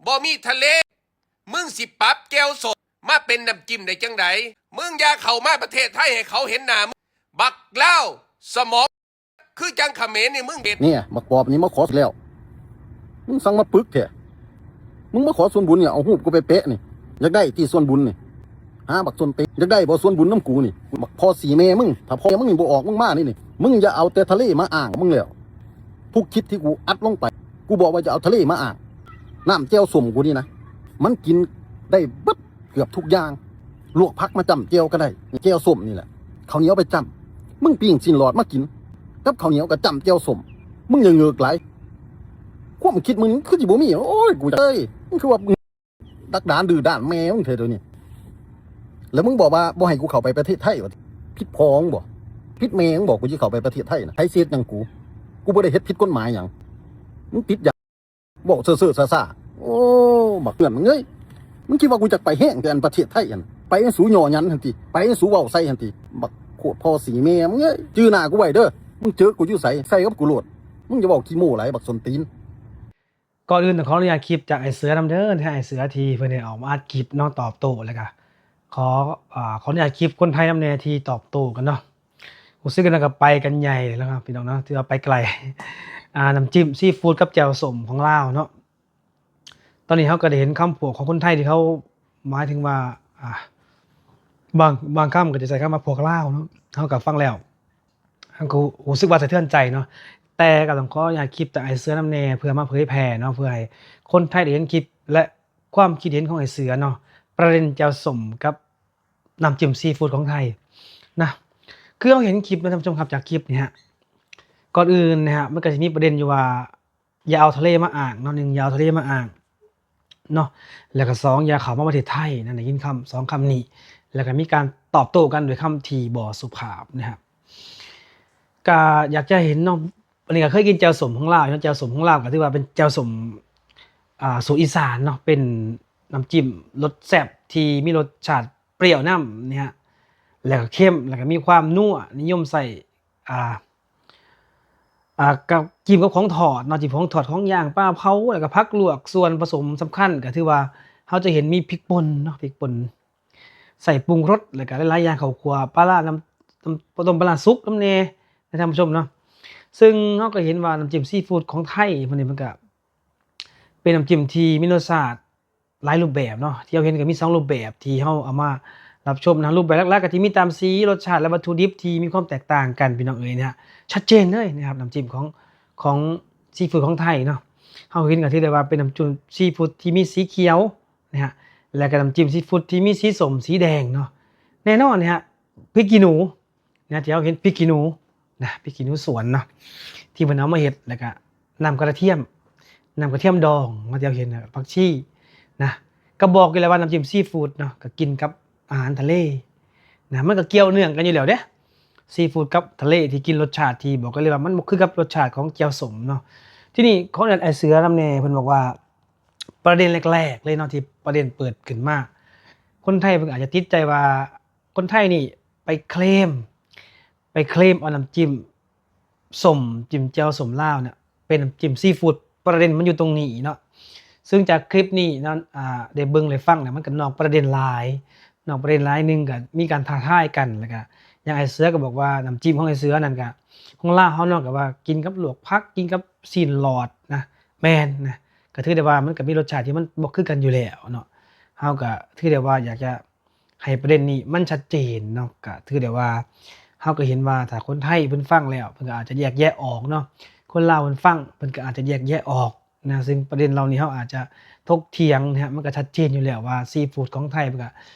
ບໍ່ມີທະເລ ມຶງຊິປັບແຈ່ວສົ້ມມາເປັນນ້ຳຈິ້ມໄດ້ຈັ່ງໃດ? ມຶງຢ່າເຂົ້າມາປະເທດໄທໃຫ້ເຂົາເຫັນໜ້າມຶງ ບັກລາວສະໝອງຄືຈັ່ງຂະເໝນນີ້ ມຶງເຫັນ. ນີ້ບັກປອບນີ້ມາຂໍແລ້ວ ມຶງສັ່ງມາປຶກແທ້ ມຶງມາຂໍສ່ວນບຸນນີ້ ເອົາຮູບກູໄປແປະນີ້ ຢາກໄດ້ຕິສ່ວນບຸນນີ້? ຫາບັກສົ້ນຕີນ ຢາກໄດ້ບໍ່ສ່ວນບຸນນຳກູນີ້? ບັກພໍ່ສີແມ່ມຶງ ຖ້າພໍ່ແມ່ມຶງນີ້ບໍ່ອອກ ມຶງມານີ້ນີ້ ມຶງຢ່າເອົາແຕ່ທະເລມາອ້າງ ມຶງແລ້ວ ທຸກຄລິບທີ່ກູອັດລົງໄປ ກູບອກວ່າຢ່າເອົາທະເລມາອ້າງ ນ້ຳແຈ່ວສົ້ມກູນີ້ນະ ມັນກິນໄດ້ເບິດເກືອບທຸກຢ່າງ ລວກຜັກມາຈ້ຳແຈ່ວກໍໄດ້ ແຈ່ວສົ້ມນີ້ແຫຼະ ເຂົ້າໜຽວໄປຈ້ຳ ມຶງປີ້ງຊີ້ນຫຼອດມາກິນກັບເຂົ້າໜຽວກໍຈ້ຳແຈ່ວສົ້ມ ມຶງຢ່າເງີກຫຼາຍ ຄວາມຄິດມຶງຄືຊິບໍ່ມີ ໂອ້ຍ ກູເອີຍ ມຶງຄືວ່າ ດັກດານດື້ດ້ານແມ່ມຶງແທ້ດຽວນີ້ ແລ້ວມຶງບອກວ່າບໍ່ໃຫ້ກູເຂົ້າໄປປະເທດໄທວ່າ ຜິດພໍ່ມຶງບໍ? ຜິດແມ່ມຶງບໍ? ກູຊິເຂົ້າໄປປະເທດໄທນະ ໃຜຊິເຮັດຫຍັງກູ? ກູບໍ່ໄດ້ເຮັດຜິດກົດໝາຍຫຍັງ ມຶງຕິດຢາ ເວົ້າເຊີໆຊາໆ ໂອ້ ບັກເພື່ອນມຶງເອີຍ ມຶງຄິດວ່າກູຈະໄປແຮງແຕ່ອັນປະເທດໄທຫັ້ນ ໄປໃຫ້ສູຍໍຢັນຫັ້ນຕິ ໄປໃຫ້ສູເວົ້າໃສ່ຫັ້ນຕິ ບັກໂຄດພໍ່ສີແມ່ມຶງເອີຍ ຈື່ໜ້າກູໄວ້ເດີ ມຶງເຈີກູຢູ່ໃສ ໃສ່ກັບກູໂລດ ມຶງຢ່າເວົ້າຂີ້ໂມ້ຫຼາຍ ບັກສົ້ນຕີນ. ກ່ອນອື່ນຕ້ອງຂໍອະນຸຍາດຄລິບຈາກອ້າຍເສືອນຳເດີ ທີ່ອ້າຍເສືອທີ່ເພິ່ນໄດ້ອອກມາອັດຄລິບເນາະ ຕອບໂຕ້ ແລ້ວກະຂໍ ອາ ຂໍອະນຸຍາດຄລິບຄົນໄທນຳແດ່ທີ່ຕອບໂຕ້ກັນເນາະ ຮູ້ສຶກວ່າກະໄປກັນໃຫຍ່ແລ້ວເນາະ ພີ່ນ້ອງເນາະ ຖືວ່າໄປໄກ ອາ ນ້ຳຈິ້ມຊີຟູດກັບແຈ່ວສົ້ມຂອງລາວເນາະ ຕອນນີ້ເຮົາກະໄດ້ເຫັນຄຳພວກຂອງຄົນໄທທີ່ເຂົາ ໝາຍເຖິງວ່າ ອາ ບາງ ບາງຄຳກະຈະໃຊ້ຄຳວ່າພວກລາວເນາະ ເຮົາກະຟັງແລ້ວ ເຮົາກໍຮູ້ສຶກວ່າສະເທືອນໃຈເນາະ ແຕ່ກໍຕ້ອງຂໍອະນຸຍາດຄລິບຈາກອ້າຍເສືອນຳແດ່ ເພື່ອມາເຜີຍແຜ່ເນາະ ເພື່ອໃຫ້ຄົນໄທໄດ້ເຫັນຄລິບ ແລະ ຄວາມຄິດເຫັນຂອງອ້າຍເສືອເນາະ ປະເດັນແຈ່ວສົ້ມກັບນ້ຳຈິ້ມຊີຟູດຂອງໄທນະ ຄືເຮົາເຫັນຄລິບນະທ່ານຜູ້ຊົມຄັບ ຈາກຄລິບນີ້ຮະ ກ່ອນອື່ນນະຮະ ມັນກໍຊິມີປະເດັນຢູ່ວ່າ ຢ່າເອົາທະເລມາອ້າງເນາະ ໜຶ່ງ ຢ່າເອົາທະເລມາອ້າງເນາະ ແລ້ວກໍສອງ ຢ່າເຂົ້າມາປະເທດໄທນະ ໄດ້ຍິນຄຳ ສອງຄຳນີ້ ແລ້ວກໍມີການຕອບໂຕ້ກັນດ້ວຍຄຳທີ່ບໍ່ສຸພາບນະຮະ ກະຢາກຈະເຫັນເນາະ ອັນນີ້ກໍເຄີຍກິນແຈ່ວສົ້ມຂອງລາວເນາະ ແຈ່ວສົ້ມຂອງລາວກໍຖືວ່າເປັນແຈ່ວສົ້ມ ອ່າ ສູດອີສານເນາະ ເປັນນ້ຳຈິ້ມລົດແຊບທີ່ມີລົດຊາດປ່ຽວນຳນີ້ຮະ ແລ້ວກໍເຄັມ ແລ້ວກໍມີຄວາມນົວ ນິຍົມໃຊ້ ອ່າ ອ່າ ກັບ ຈິ້ມກັບຂອງທອດເນາະ ຈິ້ມຂອງທອດ ຂອງຍ່າງ ປາເຜົາ ແລ້ວກໍຜັກລວກ ສ່ວນປະສົມສຳຄັນກໍຖືວ່າເຮົາຈະເຫັນມີພິກປົ່ນເນາະ ພິກປົ່ນ ໃສ່ປຸງລົດ ແລ້ວກໍຫຼາຍໆຢ່າງ ເຂົ້າຂົ້ວ ປາຮ້າ ນ້ຳ ນ້ຳຕົ້ມປາຮ້າສຸກນຳແດ່ນະທ່ານຜູ້ຊົມເນາະ ເຊິ່ງເຮົາກໍເຫັນວ່ານ້ຳຈິ້ມຊີຟູດຂອງໄທເພິ່ນນີ້ ມັນກໍເປັນນ້ຳຈິ້ມທີ່ມີລົດຊາດຫຼາຍຮູບແບບເນາະ ທີ່ເຮົາເຫັນກໍມີສອງຮູບແບບທີ່ເຮົາເອົາມາຮັບຊົມນະ ຮູບແບບຫຼັກໆກໍທີ່ມີຕາມສີ ລົດຊາດ ແລະ ວັດຖຸດິບທີ່ມີຄວາມແຕກຕ່າງກັນ ພີ່ນ້ອງເອີຍນະ ຊັດເຈນເລີຍນະຄັບ ນ້ຳຈິ້ມຂອງ ຂອງຊີຟູດຂອງໄທເນາະ ເຮົາເຫັນກໍຖືໄດ້ວ່າເປັນນ້ຳຈິ້ມຊີຟູດທີ່ມີສີຂຽວ ນະຮະ ແລ້ວກໍນ້ຳຈິ້ມຊີຟູດທີ່ມີສີສົ້ມສີແດງເນາະ ແນ່ນອນນະຮະ ພິກຂີ້ໜູນະ ທີ່ເຮົາເຫັນພິກຂີ້ໜູນະ ພິກຂີ້ໜູສວນເນາະ ທີ່ເພິ່ນເອົາມາເຮັດ ແລ້ວກໍນ້ຳກະທຽມ ນ້ຳກະທຽມດອງເນາະ ທີ່ເຮົາເຫັນນະ ຜັກຊີນະ ກໍບອກຢູ່ແລ້ວວ່ານ້ຳຈິ້ມຊີຟູດເນາະ ກໍກິນກັບອາຫານທະເລນະ ມັນກໍກ່ຽວເນື່ອງກັນຢູ່ແລ້ວເດ້ ຊີຟູດກັບທະເລທີ່ກິນລົດຊາດທີ່ບອກໄດ້ເລີຍວ່າມັນບໍ່ຄືກັບລົດຊາດຂອງແຈ່ວສົ້ມເນາະ ທີນີ້ຂໍອະນຸຍາດອ້າຍເສືອນຳແດ່ ເພິ່ນບອກວ່າ ປະເດັນແລກໆເລີຍເນາະ ທີ່ປະເດັນເປີດຂຶ້ນມາ ຄົນໄທເພິ່ນອາດຈະຕິດໃຈວ່າ ຄົນໄທນີ້ໄປເຄລມ ໄປເຄລມເອົານ້ຳຈິ້ມສົ້ມ ຈິ້ມແຈ່ວສົ້ມລາວເນຍ ເປັນນ້ຳຈິ້ມຊີຟູດ ປະເດັນມັນຢູ່ຕົງນີ້ເນາະ ເຊິ່ງຈາກຄລິບນີ້ເນາະ ອ່າ ໄດ້ເບິ່ງໄດ້ຟັງແລ້ວ ມັນກໍນອກປະເດັນຫຼາຍ ນອກປະເດັນຫຼາຍ ໜຶ່ງກໍມີການທ້າທາຍກັນ ແລ້ວກໍຢ່າງອ້າຍເສືອກໍບອກວ່າ ນ້ຳຈິ້ມຂອງອ້າຍເສືອນັ້ນກໍ ຂອງລາວເຮົາເນາະ ກໍວ່າກິນກັບລວກຜັກ ກິນກັບຊີ້ນຫຼອດນະ ແມ່ນນະ ກໍຖືໄດ້ວ່າມັນກໍມີລົດຊາດທີ່ມັນບໍ່ຄືກັນຢູ່ແລ້ວເນາະ ເຮົາກໍຖືໄດ້ວ່າຢາກຈະໃຫ້ປະເດັນນີ້ມັນຊັດເຈນເນາະ ກໍຖືໄດ້ວ່າເຮົາກໍເຫັນວ່າຖ້າຄົນໄທເພິ່ນຟັງແລ້ວ ເພິ່ນກໍອາດຈະແຍກແຍະອອກເນາະ ຄົນລາວເພິ່ນຟັງ ເພິ່ນກໍອາດຈະແຍກແຍະອອກນະ ເຊິ່ງປະເດັນເຫຼົ່ານີ້ເຮົາອາດຈະຖົກຖຽງນະ ມັນກໍຊັດເຈນຢູ່ແລ້ວວ່າຊີຟູດຂອງໄທ ເພິ່ນກ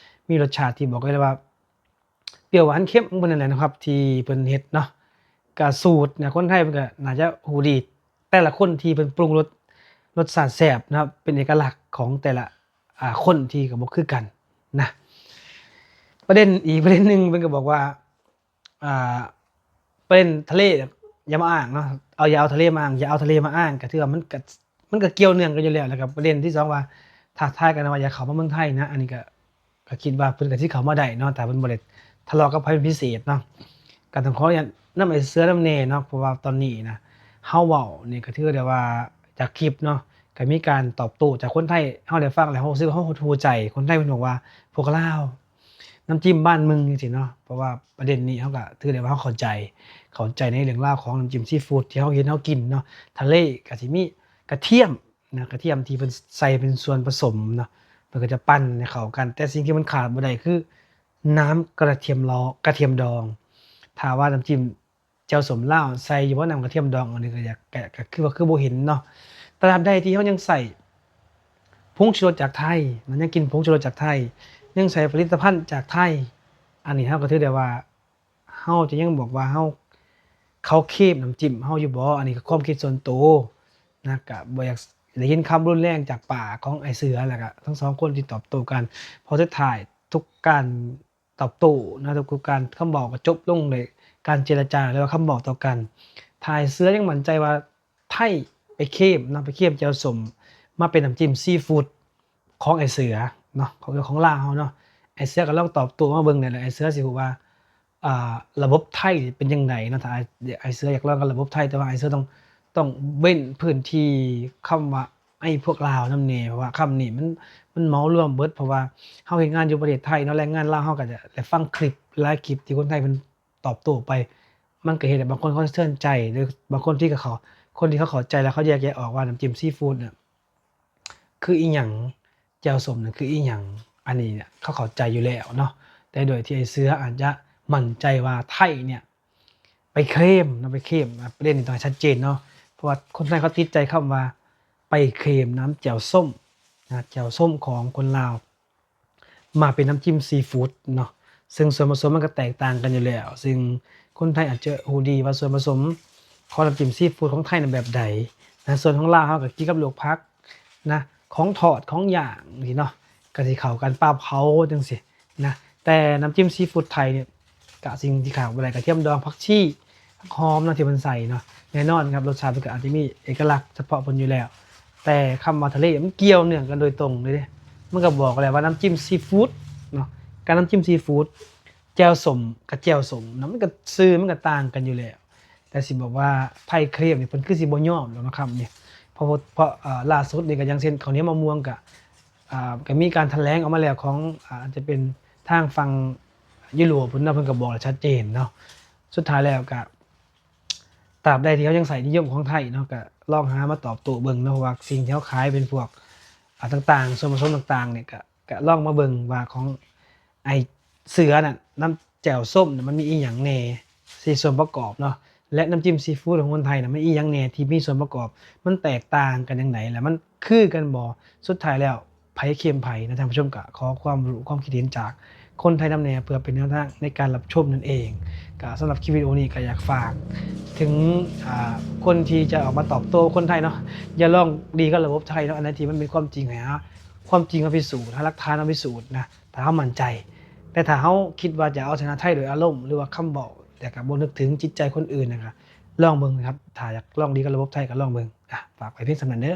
ໍມີລົດຊາດທີ່ບອກໄດ້ເລີຍວ່າ ປ່ຽວຫວານເຄັມຂອງເພິ່ນນັ້ນແຫຼະເນາະຄັບ ທີ່ເພິ່ນເຮັດເນາະ ກະສູດນະ ຄົນໄທເພິ່ນກະໜ້າຈະຮູ້ດີ ແຕ່ລະຄົນທີ່ເພິ່ນປຸງລົດ ລົດຊາດແຊບນະຄັບ ເປັນເອກະລັກຂອງແຕ່ລະ ອ່າ ຄົນທີ່ກະບໍ່ຄືກັນນະ ປະເດັນ ອີກປະເດັນໜຶ່ງເພິ່ນກະບອກວ່າ ອ່າ ປະເດັນທະເລຢ່າມາອ້າງເນາະ ເອົາ ຢ່າເອົາທະເລມາອ້າງ ຢ່າເອົາທະເລມາອ້າງ ກະຖືວ່າມັນກະ ມັນກະກ່ຽວເນື່ອງກັນຢູ່ແລ້ວ ແລ້ວກະປະເດັນທີສອງວ່າ ທ້າທາຍກັນວ່າຢ່າເຂົ້າມາເມືອງໄທນະ ອັນນີ້ກະ ກະຄິດວ່າເພິ່ນກະຊິເຂົ້າມາໄດ້ເນາະ ຖ້າເພິ່ນບໍ່ໄດ້ທະເລາະກັບໃຜເປັນພິເສດເນາະ ກະຕ້ອງຂໍອະນຸຍາດນຳອ້າຍເສືອນຳແດ່ເນາະ ເພາະວ່າຕອນນີ້ນະ ເຮົາເວົ້ານີ້ກະຖືໄດ້ວ່າຈາກຄລິບເນາະ ກໍມີການຕອບໂຕ້ຈາກຄົນໄທ. ເຮົາໄດ້ຟັງແລ້ວເຮົາຮູ້ສຶກວ່າເຮົາຫົດຫູ່ໃຈ. ຄົນໄທເພິ່ນບອກວ່າ ພວກລາວ ນ້ຳຈິ້ມບ້ານມຶງ ຈັ່ງຊີ້ເນາະ. ເພາະວ່າປະເດັນນີ້ເຮົາກໍຖືໄດ້ວ່າເຮົາເຂົ້າໃຈ, ເຂົ້າໃຈໃນເລື່ອງລາວຂອງນ້ຳຈິ້ມຊີຟູດທີ່ເຮົາເຫັນເຮົາກິນເນາະ. ທະເລກໍຊິມີກະທຽມນະ, ກະທຽມທີ່ເພິ່ນໃສ່ເປັນສ່ວນປະສົມເນາະ, ເພິ່ນກໍຈະປັ່ນໃຫ້ເຂົ້າກັນ. ແຕ່ສິ່ງທີ່ມັນຂາດບໍ່ໄດ້ຄືນ້ຳກະທຽມລອ ກະທຽມດອງ. ຖ້າວ່ານ້ຳຈິ້ມ ແຈ່ວສົ້ມລາວໃສ່ຢູ່ບໍ່ນ້ຳກະທຽມດອງ? ອັນນີ້ກໍຢາກ ກະ ກະຄືວ່າຄືບໍ່ເຫັນເນາະ. ຕາບໃດທີ່ເຮົາຍັງໃສ່ຜົງຊູລົດຈາກໄທເນາະ, ຍັງກິນຜົງຊູລົດຈາກໄທ, ຍັງໃຊ້ຜະລິດຕະພັນຈາກໄທ, ອັນນີ້ເຮົາກໍຖືໄດ້ວ່າ ເຮົາຈະຍັງບອກວ່າເຮົາ ເຂົາເຄມນ້ຳຈິ້ມເຮົາຢູ່ບໍ່? ອັນນີ້ກໍຄວາມຄິດສ່ວນໂຕນະ, ກະບໍ່ຢາກໄດ້ຍິນຄຳຮຸນແຮງຈາກປາກຂອງອ້າຍເສືອ ແລ້ວກະທັງສອງຄົນທີ່ຕອບໂຕ້ກັນ. ເພາະສຸດທ້າຍທຸກການ ຕອບໂຕ້ນະ, ທຸກໆການຄຳເວົ້າກໍຈົບລົງດ້ວຍການເຈລະຈາ ຫຼືວ່າຄຳເວົ້າຕໍ່ກັນ. ຖ້າອ້າຍເສືອຍັງໝັ້ນໃຈວ່າໄທໄປເຄມນະ, ໄປເຄມແຈ່ວສົ້ມມາເປັນນ້ຳຈິ້ມຊີຟູດຂອງອ້າຍເສືອເນາະ, ຂອງ ຂອງລາວເຮົາເນາະ, ອ້າຍເສືອກໍລອງຕອບໂຕ້ມາເບິ່ງແດ່ ແລ້ວອ້າຍເສືອຊິຮູ້ວ່າ ອ່າ ລະບົບໄທເປັນຈັ່ງໃດເນາະ. ຖ້າອ້າຍ ອ້າຍເສືອຢາກລອງກັບລະບົບໄທ, ແຕ່ວ່າອ້າຍເສືອຕ້ອງ ຕ້ອງເວັ້ນພື້ນທີ່ຄຳວ່າ ໄອ້ພວກລາວນຳແດ່ ເພາະວ່າຄຳນີ້ມັນ ມັນເໝົາລວມເບິດ. ເພາະວ່າເຮົາເຮັດງານຢູ່ປະເທດໄທເນາະ, ແຮງງານລາວເຮົາກໍຈະໄດ້ຟັງຄລິບຫຼາຍຄລິບທີ່ຄົນໄທເພິ່ນຕອບໂຕ້ໄປ, ມັນກໍເຮັດໃຫ້ບາງຄົນເຂົາສະເທືອນໃຈ ຫຼືບາງຄົນທີ່ກໍເຂົາ ຄົນທີ່ເຂົາເຂົ້າໃຈແລ້ວ ເຂົາແຍກແຍະອອກວ່ານ້ຳຈິ້ມຊີຟູດເນຍຄືອີ່ຫຍັງ, ແຈ່ວສົ້ມນັ້ນຄືອີ່ຫຍັງ, ອັນນີ້ເນຍເຂົາເຂົ້າໃຈຢູ່ແລ້ວເນາະ. ແຕ່ໂດຍທີ່ອ້າຍເສືອອາດຈະໝັ້ນໃຈວ່າໄທເນຍ ໄປເຄມເນາະ, ໄປເຄມ ອ່າ ປະເດັນນີ້ຕ້ອງໃຫ້ຊັດເຈນເນາະ, ເພາະວ່າຄົນໄທເຂົາຕິດໃຈຄຳວ່າໄປເຄມນ້ຳແຈ່ວສົ້ມນະ, ແຈ່ວສົ້ມຂອງຄົນລາວມາເປັນນ້ຳຈິ້ມຊີຟູດເນາະ, ເຊິ່ງສ່ວນປະສົມມັນກໍແຕກຕ່າງກັນຢູ່ແລ້ວ, ເຊິ່ງຄົນໄທອາດຈະຮູ້ດີວ່າສ່ວນປະສົມຂອງນ້ຳຈິ້ມຊີຟູດຂອງໄທນັ້ນແບບໃດນະ. ສ່ວນຂອງລາວເຮົາກໍກິນກັບລວກຜັກນະ, ຂອງທອດ ຂອງຍ່າງຊີ້ເນາະ, ກໍຊິເຂົ້າກັນ ປາເຜົາຈັ່ງຊີ້ນະ. ແຕ່ນ້ຳຈິ້ມຊີຟູດໄທນີ້ ກະສິ່ງທີ່ຂາດບໍ່ໄດ້ ກະທຽມດອງ, ຜັກຊີ, ຜັກຫອມເນາະ ທີ່ເພິ່ນໃສ່ເນາະ. ແນ່ນອນຄັບ ລົດຊາດເພິ່ນກະອາດຈະມີເອກະລັກສະເພາະເພິ່ນຢູ່ແລ້ວ, ແຕ່ຄຳວ່າທະເລມັນກ່ຽວເນື່ອງກັນໂດຍຕົງເລີຍເດ້. ມັນກະບອກແລ້ວວ່ານ້ຳຈິ້ມຊີຟູດເນາະ ກັບນ້ຳຈິ້ມຊີຟູດ, ແຈ່ວສົ້ມກັບແຈ່ວສົ້ມເນາະ, ມັນກະຊື່ມັນກະຕ່າງກັນຢູ່ແລ້ວ. ແຕ່ຊິບອກວ່າໄທເຄມນີ້ ເພິ່ນຄືຊິບໍ່ຍອມດອກເນາະ ຄຳນີ້. ເພາະ ເພາະ ເອີ ລ່າສຸດນີ້ກະຢ່າງເຊັ່ນ ເຂົ້າໜຽວມະມ່ວງກະ ອ່າ ກໍມີການຖະແຫຼງອອກມາແລ້ວຂອງ ອ່າ ອາດຈະເປັນທາງຝັ່ງຢູໂຣບພຸ້ນເນາະ, ເພິ່ນກໍບອກໄດ້ຊັດເຈນເນາະ. ສຸດທ້າຍແລ້ວກໍຕາບໃດທີ່ເຮົາຍັງໃຊ້ນິຍົມຂອງໄທເນາະ ກໍລອງຫາມາຕອບໂຕ້ເບິ່ງເນາະ, ເພາະວ່າສິ່ງທີ່ເຮົາຂາຍເປັນພວກ ອ່າ ຕ່າງໆ ສ່ວນປະສົມຕ່າງໆນີ້ ກໍ ກໍລອງມາເບິ່ງວ່າຂອງອ້າຍເສືອນັ້ນ ນ້ຳແຈ່ວສົ້ມນະ ມັນມີອີ່ຫຍັງແດ່ ສີ່ສ່ວນປະກອບເນາະ ແລະ ນ້ຳຈິ້ມຊີຟູດຂອງຄົນໄທນະ ມັນອີ່ຫຍັງແດ່ທີ່ມີສ່ວນປະກອບ ມັນແຕກຕ່າງກັນຈັ່ງໃດ ແລະ ມັນຄືກັນບໍ່? ສຸດທ້າຍແລ້ວ ໃຜເຄມໃຜນະ ທ່ານຜູ້ຊົມ ກະຂໍຄວາມຮູ້ຄວາມຄິດເຫັນຈາກຄົນໄທນຳແດ່ ເພື່ອເປັນແນວທາງໃນການຮັບຊົມນັ້ນເອງ. ກະສຳລັບຄລິບວິດີໂອນີ້ກະຢາກຝາກເຖິງ ອ່າ ຄົນທີ່ຈະອອກມາຕອບໂຕ້ຄົນໄທເນາະ, ຢ່າລອງດີກັບລະບົບໄທເນາະ, ອັນໃດທີ່ມັນເປັນຄວາມຈິງໃຫ້ຫາຄວາມຈິງມາພິສູດ, ຫາຫຼັກຖານມາພິສູດນະ ຖ້າເຮົາໝັ້ນໃຈ. ແຕ່ຖ້າເຮົາຄິດວ່າຈະເອົາຊະນະໄທໂດຍອາລົມ ຫຼືວ່າຄຳເວົ້າ ແຕ່ກະບໍ່ນຶກເຖິງຈິດໃຈຄົນອື່ນນະ ກະລອງເບິ່ງນະຄັບ. ຖ້າຢາກລອງດີກັບລະບົບໄທກະລອງເບິ່ງ. ອ່ະ ຝາກໄວ້ພຽງສ່ຳນັ້ນເດີ້.